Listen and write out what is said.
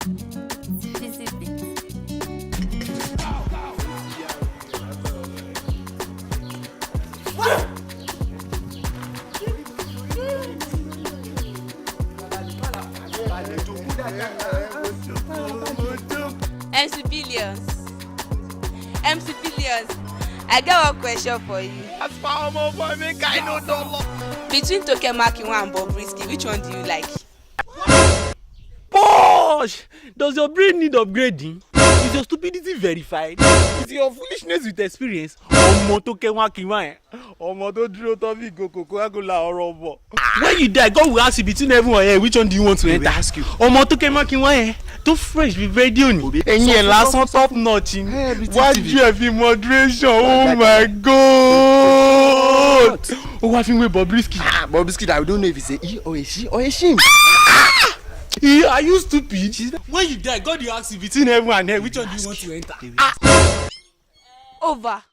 Fizzy Beat. MC Billions. MC Billions. I get one question for you. As for ọmọ boy, make I no dollar. Between Toke Makinwa and Bobrisky, which one do you like? Posh! Does your brain need upgrading? Is your stupidity verified? Is your foolishness with experience? Ọmọ Tókẹ́ Mákinwá yẹn. Ọmọ tó dúró tán bí ìgò Coca-Cola ọ̀rọ̀ bọ̀. When you die, God will ask you between heaven and hell, which one do you want to enter? Ask you. Ọmọ Tókẹ́ Mákinwá yẹn tó fresh bí rédíò ni. Ẹ̀yin ẹ̀ lásán top notch ni. Wájú ẹ̀ fi moderation, oh my God. Ó wá fi ń wé Bobrisky. Ah, Bobrisky that we don't know if it's a he or a she or a shim. Are you stupid? When you die, God will ask you between heaven and hell, which one do you want to enter? Over.